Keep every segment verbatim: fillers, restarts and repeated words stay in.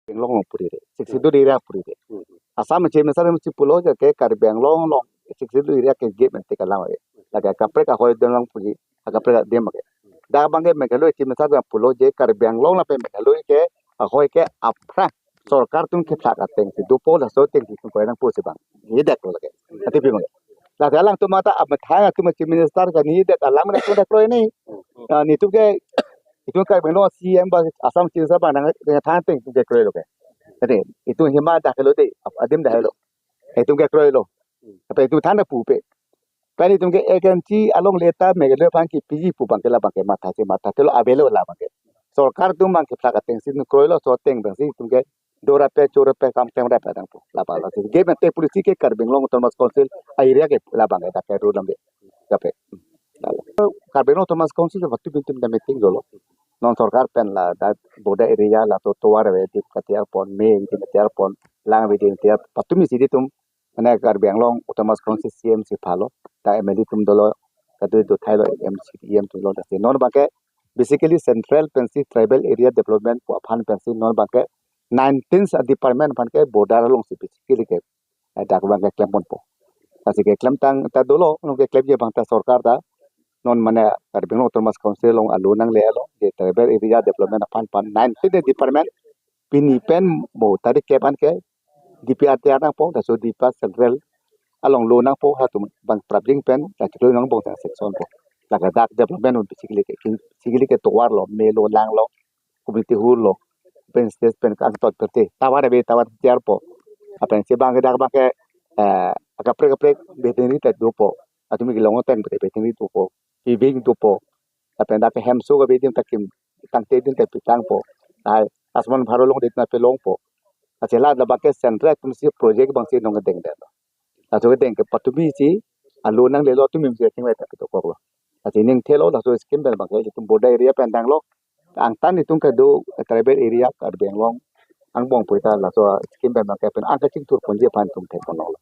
Anglong along puri re, Sixth Schedule area puri re. Hmm. Assam Chief Minister si pulo je ke Karbi Anglong along Sixth Schedule area ke gate ante kalang re. Lake kaprek ahoi adim along puri, kaprek adim ke. Dak abang ke Meghalaya Chief Minister abang pulo je Karbi Anglong lapen Meghalaya ke ahoi ke aphrang sorkar atum kephlak atengsi dopo, laso atengsi atum kroi nangpo pusi abang. Ni dak lo lake. Ati pi abang. Lake alangtum mata amethang atum Chief Minister ke ni dak alam dak dak kroi ni. Ah, netum ke, netum Karbi Anglong C M ba Assam Chief Minister abang nang nang thang ateng ke kroilo ke. Tadi, netum hima dak lo de, adim dak lo. Netum ke kroilo. Apa netum thang dak pupe. Pen netum ke agency along leta Meghalaya aphan kepiji pu abang ke la abang ke matha si matha telo avelo la abang ke. Sorkar atum abang kephlak atengsi kroilo, laso ateng abangsi netum ke dora pe chora pe kam klem ra pe dang pu. La abang la si. Gate ante policy ke Karbi Anglong Autonomous Council a-area ke la abang ke dak ke rule abang ke. Kape. Karbi Anglong Autonomous Council ke waktu bintim da meeting dolo. Non sorkar pen ladak border area laso tovar avedim katiar pon, me avedim katiar pon, lang avedim katiar, patumi si netum, mane Karbi Anglong Autonomous Council C M si phalo, ta M L A atum dolo, kadu do thailo M C, E M atum dolo, ta si non abang ke, basically central pensi tribal area development pu aphan pensi non abang ke nineteen department aphan ke border alongsi basically ke eh, dak abang ke klem ponpo. Lasi keklemtang ta dolo, non keklemji abang ta sorkar ta, non mane Karbi Anglong Autonomous Council along alo nanglelo, je tribal area development aphan aphan nineteen department, pini pen mo tarik kep an ke D P R tiar nangpo, laso D P R central along lo nangpo, halatum abang prapjin pen, la chiklo nang bong ta section po. Lake dak development un basically ke, basically ke tovar lo, me lo, lang lo, community hall lo, pen stage pen kangtot perte, tovar ave, tovar tiar po. Lapen si abang ke dak abang ke, eh, akaprek kaprek veterinary ta dopo. Latum kelong ateng perte veterinary dopo. Piving dopo. Lapen dak ke hemso ke avedim ta kim tangte adim ta pitangpo. Hai, Ayushman Bharat along adim ta pelongpo. Lasi la abang ke central atum si project abangsi nong dengdetlo. Laso kedeng ke patumi si alo nanglelo, tumi si kachingvai ta pitokoklo. Lasi ning thelo, laso scheme pen abang ke itum border area pen danglo. Angtan itum kedo tribal area Karbi Anglong angbong pu ta laso scheme pen abang ke pen angkachingthur ponji aphan itum thek ponlo.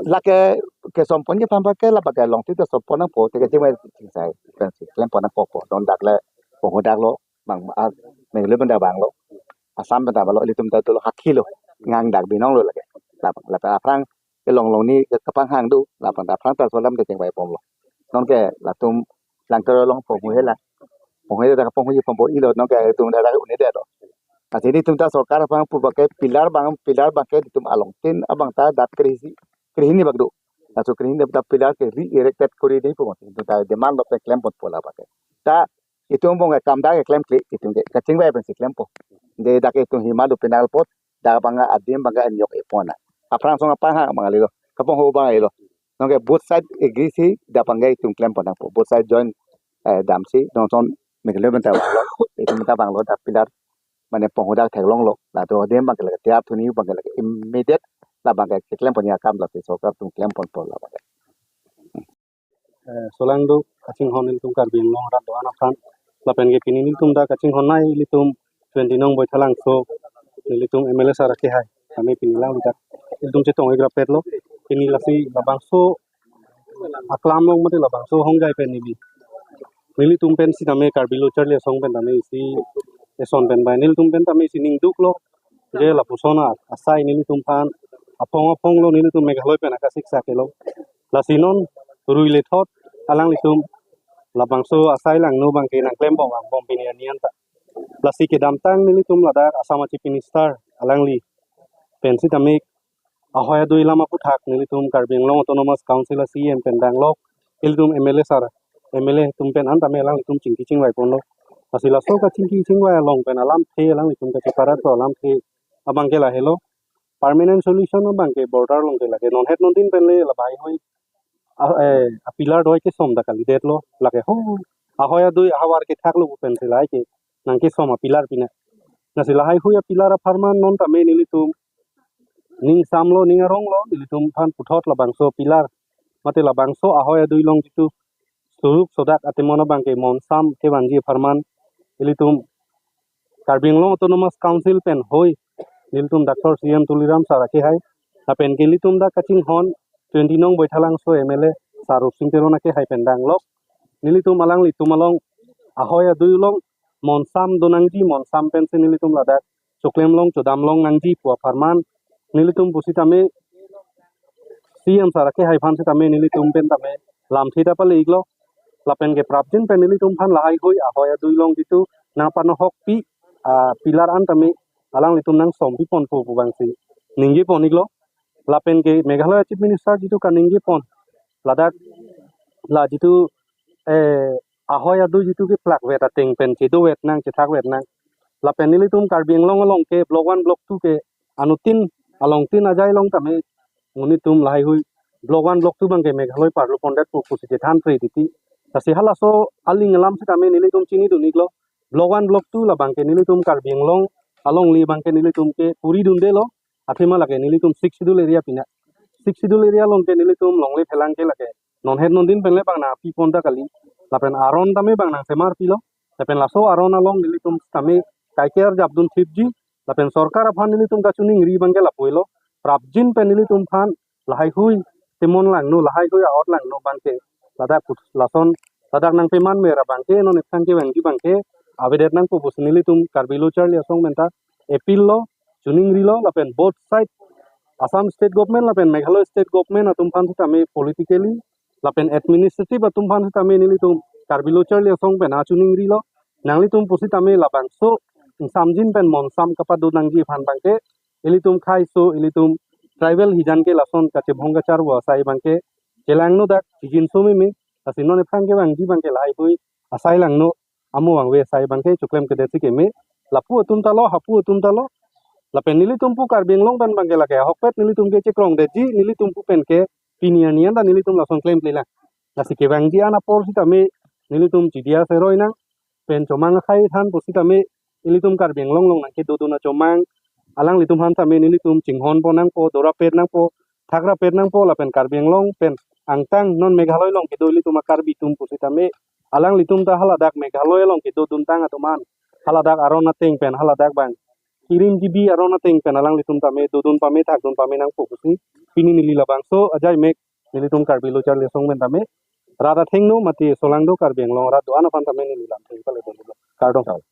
Lake kesom ponji aphan abang ke la abang ke longthe ta som pon nangpo, te kachingvai chingsai pensi klem pon nangkokpo. Non dak le, oh dak lo, abang, ah, Meghalaya pen ta vanglo, Assam pen ta vanglo, ilitum ta dolo hakhi lo, ngang dak binong lo lake. La abang, la aphrang kelong long ni kapanghang do, la abang aphrang ta laso alam ta chingvai bomlo. Non ke latum Langtero along ponghu hela. Ponghu hela dak ponghuji pongpo ilo, non ke itum dak dak un-edetlo. Lasi netum ta sorkar aphan pu abang ke pillar abang, pillar abang ke itum along tin abang ta dak krehini, krehini bak do. Laso krehini ta pillar ke re-erected kori di pu itum ta demand lo pen klem ponpo la abang ke. Ta itum bong ke kam dak ke klemkle, itum ke kachingvai pensi klempo. De dak itum hima do penal pot, dak abang adim abang anyok epona. Aphrang song aphrang hang abang lelo. Kaponghu abang lelo. Non ke both side agree si dak abang itum klem pon nangpo. Both side join, eh, damsi, non son Meghalaya pen ta vanglo, itum ta vanglo dak pillar, mane ponghu dak theklonglo. Latum adim abang ke lake tiar thuni abang ke lake immediate la abang ke keklem ponji akam lake sorkar atum klem ponpo la abang ke. Eh, solangdo kachinghon ilitum Karbi Anglong arat do-an aphan. Lapen ke pini nelitum dak kachinghon nai ilitum twenty nong Baithalangso, nelitum M L A sir akehai. Kami pini lang dak ilitum chetong-ik rapetlo. Pini lasi labangso aklam along mate labangso hongjai pen neli, nelitum pen sitame Karbi Lo Charli Asong pen tame isi eson pen bai nelitum pen tame isi ning duklo. Je lapuson asai nelitum aphan aphong aphong lo, nelitum Meghalaya pen akasiksak ke lo. Lasi non rui lethot alanglitum labangso asai langno abang ke nangklem bom angbong pini arni anta. Lasi kedamtang nelitum ladak Assam a-Chief Minister alangli pen sitame ahoi adui alam aphuthak nelitum Karbi Anglong Autonomous Council a-C E M pen danglok, ilitum M L A sir, M L A atum pen an tame alanglitum chingki chingvai ponlo. Lasi laso kachingki chingvai along pen alamthe, alanglitum kacheparat alamthe abang ke lahelo. Permanent solution abang ke border along ke lake non het non tin pen le la baihui a, eh, a-pillar doi kesom ta kalidetlo, lake ho ahoi adui ahavar kethak lo pu pensi lahai ke nangkesom a-pillar pina. Lasi lahaihui a-pillar apharman non tame nelitum ning samlo, ning aronglo, nelitum aphan puthot labangso pillar mate labangso ahoi adui along jitu suruk sodak atemon abang ke monsam kevanji apharman ilitum Karbi Anglong Autonomous Council pen hoi nelitum Doctor C M Tuliram sir akehai, lapen ke ilitum dak kachinghon twenty nong Baithalangso M L A sir Rupsing Teron akehai pen danglok, nelitum alanglitum along ahoi adui along monsam donangji, monsam pensi nelitum ladak choklem long chodam long nangji pu apharman nelitum pusitame C M sir akehai aphan sitame nelitum pen tame lamthe ta pale-iklo. Lapen ke prapjin pen nelitum aphan lahai hui ahoi adui along jitu nangpanohokpi, ah, pillar an tame alanglitum nangsom piponpo pu abangsi ningje pon-iklo. Lapen ke Meghalaya Chief Minister jitu kaningje pon, ladak la jitu, eh, ahoi adui jitu keplakvet ateng pen chedovet nang, chethakvet nang. Lapen nelitum Karbi Anglong along ke Block one, Block two ke anuttin alongtin ajai along tame nelitum lahai hui Block one, Block two abang ke Meghalaya parlo pondetpo pusi chethan pre titi. Lasi halaso aling alam sitame nelitum chinidun-iklo. Block one, Block two labang ke nelitum Karbi Anglong alongle abang ke nelitum ke puri dundelo. Athema lake nelitum Sixth Schedule area pina. Sixth Schedule area along ke nelitum longle phelang ke lake non het non din pen le bang nangpipon ta kali. Lapen aron tame bang nangsemarpilo. Lapen laso aron along nelitum tame kaiker japdun thipji. Lapen sorkar aphan nelitum kachiningri abang ke lapu-elo. Prapjin pen nelitum aphan lahai hui temon langno, lahai hui a-ot langno abang ke ladak put lason ladak nangpeman mera abang ke non ephan kevangji abang ke avedet nangpo pusi nelitum Karbi Lo Charli Asong pen ta appeal lo, chiningrilo. Lapen both side, Assam State Government lapen Meghalaya State Government atum aphan sitame politically lapen administrative atum aphan sitame nelitum Karbi Lo Charli Asong pen achiningrilo. Nanglitum pusitame labangso ingsamjin pen monsam kapado nangji aphan abang ke ilitum khaiso, ilitum tribal hijan ke lason kachebhong kacharvo asai abang ke chelangno dak chijinso meme. Lasi non ephan kevangji abang ke lahai hui asai langno, amo vangve asai abang ke choklemkledet si keme. Lapu atum ta lo, hapu atum ta lo. Lapen nelitum pu Karbi Anglong pen abang ke lake ahokpet nelitum ke chekrongdetji, nelitum pu pen ke pini arni an ta nelitum lason klemkle lang. Lasi kevangji an apor sitame nelitum chidia seroi nang. Pen chomang akhai than pusitame ilitum Karbi Anglong along nangkedodun achomang alanglitum aphan tame nelitum chinghon pon nangpo, dorapet nangpo, thakrapet nangpo. Lapen Karbi Anglong pen angtang non Meghalaya along kedo ilitum a-Karbi atum pusitame alanglitum ta haladak Meghalaya along kedoduntang atum an haladak aron ateng pen haladak bang kirim gibi aron ateng pen alanglitum tame dodun pame thakdun pame nangpo pusi pini neli labangso ajai mek nelitum Karbi Lo Charli Asong pen tame rat athengno mate solangdo Karbi Anglong arat do-an aphan tame neli lamthe pale dolo. Kardom.